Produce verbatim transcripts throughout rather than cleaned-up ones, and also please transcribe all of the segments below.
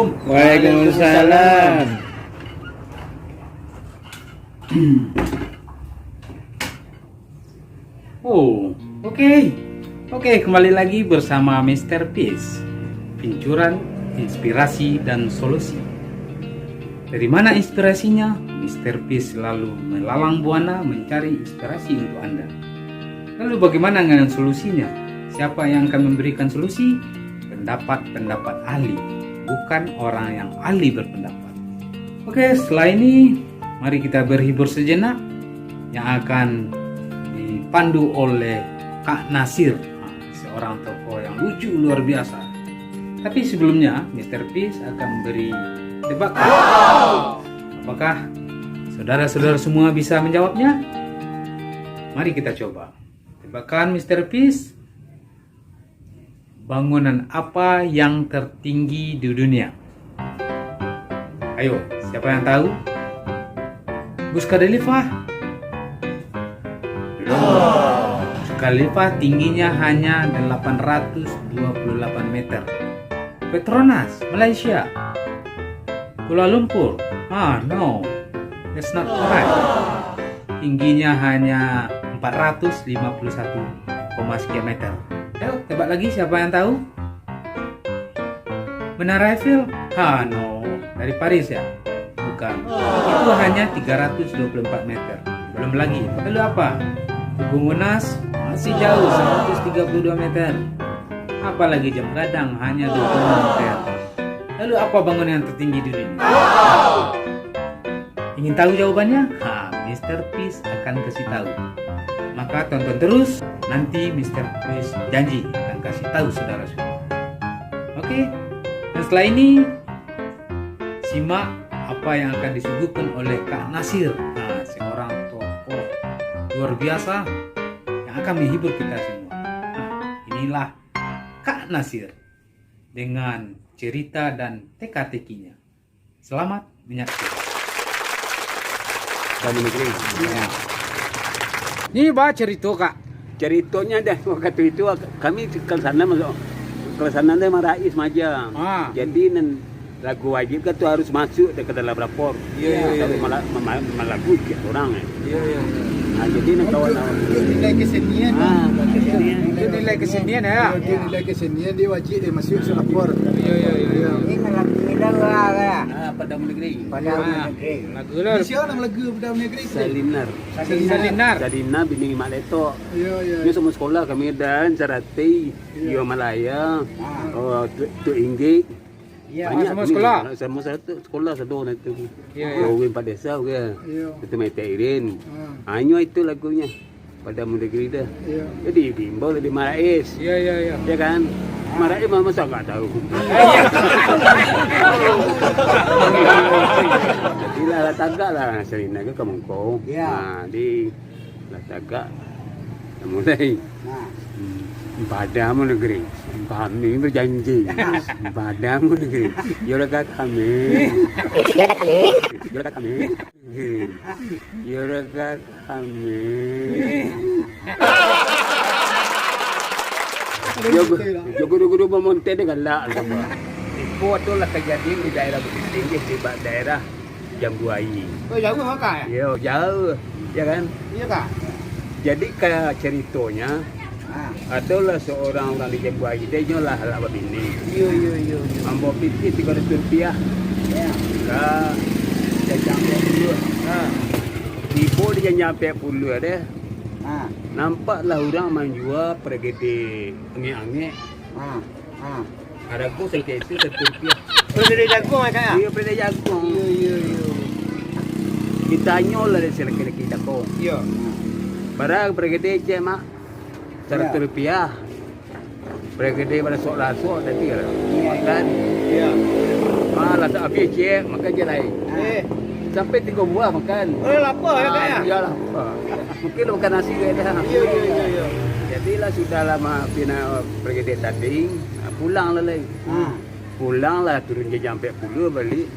Waalaikumsalam. Oh, oke. Oke, kembali lagi bersama Mister Peace. Pincuran inspirasi dan solusi. Dari mana inspirasinya? Mister Peace selalu melalang buana mencari inspirasi untuk Anda. Lalu bagaimana dengan solusinya? Siapa yang akan memberikan solusi? Pendapat-pendapat ahli, bukan orang yang ahli berpendapat. Oke, setelah ini, mari kita berhibur sejenak yang akan dipandu oleh Kak Nasir, seorang tokoh yang lucu luar biasa. Tapi sebelumnya, Mister Peace akan beri tebakan. Apakah saudara-saudara semua bisa menjawabnya? Mari kita coba. Tebakan Mister Peace, bangunan apa yang tertinggi di dunia? Ayo, siapa yang tahu? Burj Khalifa? Belum. Burj Khalifa tingginya hanya delapan ratus dua puluh delapan meter. Petronas, Malaysia. Kuala Lumpur? Ah, no. That's not correct. Tingginya hanya empat ratus lima puluh satu koma sekian meter. Ayo, tebak lagi, siapa yang tahu? Menara Eiffel? Ha, no. Dari Paris, ya? Bukan. Itu hanya tiga ratus dua puluh empat meter. Belum lagi. Lalu apa? Tugu Monas? Masih jauh, seratus tiga puluh dua meter. Apalagi Jam Gadang, hanya dua puluh meter. Lalu apa bangunan yang tertinggi di dunia? Ingin tahu jawabannya? Ha, Mister Peace akan kasih tahu. Maka tonton terus, nanti Mister Peace janji akan kasih tahu saudara semua. Oke, dan setelah ini, simak apa yang akan disuguhkan oleh Kak Nasir. Nah, seorang tokoh luar biasa yang akan menghibur kita semua. Nah, inilah Kak Nasir dengan cerita dan teka-tekinya. Selamat menyaksikan. Dalam negeri. Ni ba carito, Kak. Caritonyo dah, wakatu itu kami ka sana masuk, ka sana dah marais maja. Ah. Jadi nan lagu wajib kan tu harus masuk dek ka dalam rapor. Iyo, iyo, iyo. Tapi malah mama-, malagu cek urang, eh. Iyo, iyo. Ah, jadi nan kawan awak. Itu nilai kesenian. Ah, kesenian. Itu nilai kesenian, ya. Iyo, itu nilai kesenian, dia wajib dia masuk dalam rapor. Iyo, iyo, iyo, iyo. Ini lagu Minangkabau, ya. Ah, Padamu Negeri. Padamu Negeri. Lagu lah. Di siapa nama lagu Padamu Negeri tu? Salinar. Salinar. Salinar. Salinar bini Mak Letok. Iyo, iyo. Dia sama sekolah kami dan Sarati, iyo. Iyo Malaya. Ah. Oh, Tuk, Tuk Inggik. Iyo. Banyak. Ah, sama kami sekolah? Sama satu sekolah, satu orang tu. Iyo, iyo. Kawin Pak Desa, oke. Iyo. Itu Maitek Irin. Ah. Hanyo itu lagunya. Padamu Negeri dah. Iyo. Jadi diimbau lah di Marais. Iyo, iyo, iyo. Ya kan? Marais mah masa nggak tahu. Iyo. Jadi lah, lah tagak lah Salinar ka mangko. Iyo. Nah, di lah tagak. Lah mulai. Nah. Hmm. Padamu Negeri. Kami berjanji. Padamu Negeri. Yo lah kami. Yo lah kami. Yo lah kami. Yo lah kami. Yo, yo gudu-gudu mamonte deh galak lah. Iko tu lah kajadian di daerah Bukittinggi, di ba-, daerah Jambuayi. Oh, jauah, Kak, ya? Yo, jauah. Ya kan? Iyo, Kak. Jadi, ka caritonyo, ah, adolah seorang urang di Jambuayi, dia nyo lah anak babini. Iyo, iyo, iyo, iyo. Ambo pitih tigo ratuih rupiah. Ya. Ka janjang ampek puluah. Ha. Tibo di janjang ampek puluah deh. Ha. Nampaklah urang manjua paragede angek-angek. Ha. Ha. Harago sakek itu satu rupiah. Paragede jaguang, Kak, ya? Iyo, paragede jaguang. Iyo, iyo, iyo. Ditanyo lah dari si laki-laki tako. Iyo. Bara paragede cek, Mak? Saratuih rupiah. Paragede balasok-lasok tadi lah. Iyo. Makan. Iyo. Ah, lah tak habis cek, makan je lain. Eh. Sampai tigo buah makan. Oh, lapar ya, Kak, ya? Ah, iyo, lapar. Mungkin lah makan nasi kek dah. Iyo, iyo, iyo, iyo. Jadilah sudahlah ma-, pina paragede tadi, ah, pulanglah lai. Ha. Pulanglah turun janjang ampek puluah baliak.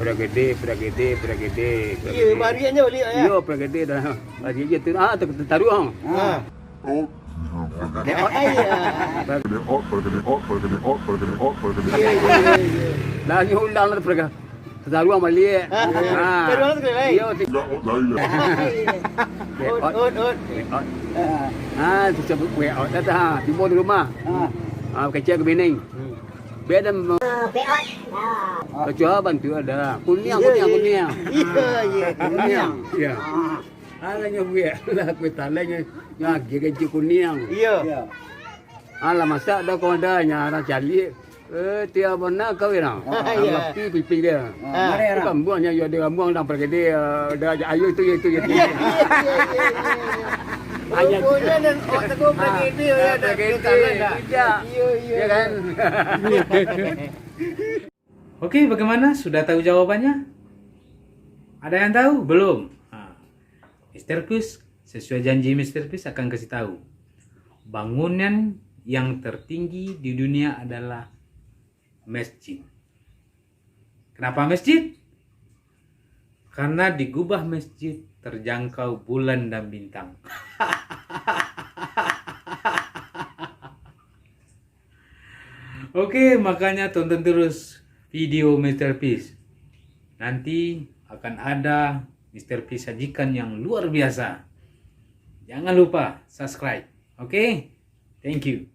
Paragede, paragede, paragede, iyo, paragede. Baliaknyo baliak, ya? Iyo, paragede dah. Baliak je tu. Ah, ter-, tertaruang. Ha. Dia out. Dia out, dia out, dia out, dia out. Iya, iya, iya, iya. Lah, nyo ulang lah, perga. Sataruang baliak. Ah, ha. Sataruang sakali lai. Iyo, ti- Out, out, out. Out. Ah, tu sabab way out dah, ha. Tibo di rumah. Ah. Ah, kecek ka bineng. Hmm. Beda mo- Ah, way out. Ah. Kecuali bantu ada. Kuniang, kuniang, kuniang. Iya, iya, kuniang. Iya. Ah. Alah nyo buek lah, kuih talai nyo, nyo agiah gaji kuniang. Iyo. Iyo. Alah masak dah kau ada, nyo urang caliak. Eh, tiap bana kau urang. Ah, iyo. Alah pi pipi dia. Ah. Bukan buang nyo, iyo, di rambuang dang pergi dia, eh, dah ayo itu, itu, itu. Iya, iya, iya, iya, iya. Ayo. Rupanya nan awak tegur pergi dia, ya, dah pergi dia. Tidak. Iya, iya, iya. Ya kan? Oke, bagaimana? Sudah tahu jawabannya? Ada yang tahu? Belum? Ha. Mister Pis, sesuai janji Mister Pis akan kasih tahu. Bangunan yang tertinggi di dunia adalah masjid. Kenapa masjid? Karena di gubah masjid terjangkau bulan dan bintang. Oke, makanya tonton terus video Mister Pis. Nanti akan ada Mister Pis sajikan yang luar biasa. Jangan lupa subscribe. Oke? Thank you.